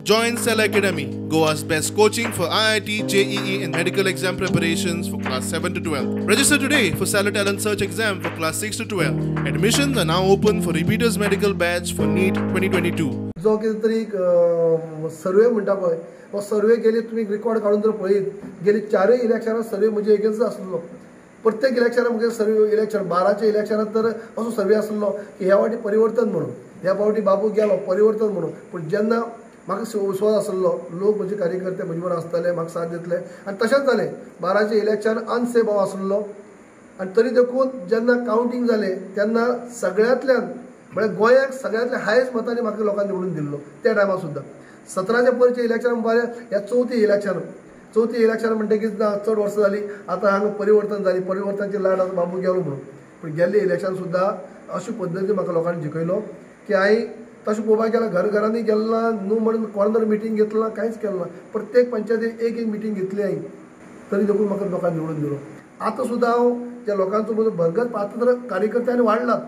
Join Cell Academy, Goa's best coaching for IIT, JEE and medical exam preparations for class 7 to 12. Register today for Cellar Talent Search exam for class 6 to 12. Admissions are now open for repeaters medical batch for NEET 2022. जो कितें तरी survey म्हणटा पळय, हो survey गेली तुमी record काडून जर पळयत गेली चारूय इलेक्शनां सर्वे म्हजे एगेन्स्ट आसलो. प्रत्येक इलेक्शनाक म्हगे सर्वे इलेक्शन 12च्या इलेक्शनाक तर असो सर्वे आसलो की ह्या फावटी परिवर्तन म्हणून, ह्या फावटी बाबू गेलो परिवर्तन म्हणून. पूण जेन्ना म्हाका विश्वास आसलो लोक म्हजे कार्यकर्ते म्हजे बरोबर आसतले, म्हाका साथ दितले आनी तशेंच जालें. 12चें इलेक्शन अनसेफ हांव आसलो आनी तरी देखून जेन्ना कावंटींग जालें तेन्ना सगळ्यांतल्यान म्हळ्यार गोंयाक सगळ्यांतल्या हायस्ट मतांनी म्हाका लोकांनी निवडून दिल्लो. त्या टायमार सुद्दां 17च्या पयरचें इलेक्शन म्हणपाचें ह्या चवथी इलेक्शन म्हणटकीच ना चड वर्सां जालीं आतां हांगा परिवर्तन जाली, परिवर्तनाची लाट आतां बाबू गेलो म्हणून. पूण गेल्ले इलेक्शन सुद्दां अशे पद्दतीन म्हाका लोकांनी जिखयलो की हांवें तशें पळोवपाक गेल्यार घर घरांनी गेलो ना, न्हू म्हणून कॉर्नर मिटींग घेतलो ना, कांयच केलें ना. प्रत्येक पंचायतीन एक एक मिटींग घेतली हांवें, तरी देखून म्हाका लोकांनी निवडून दिलो. आतां सुद्दां हांव ज्या लोकांचो म्हजो भरगत आतां तर कार्यकर्ते आनी वाडलात.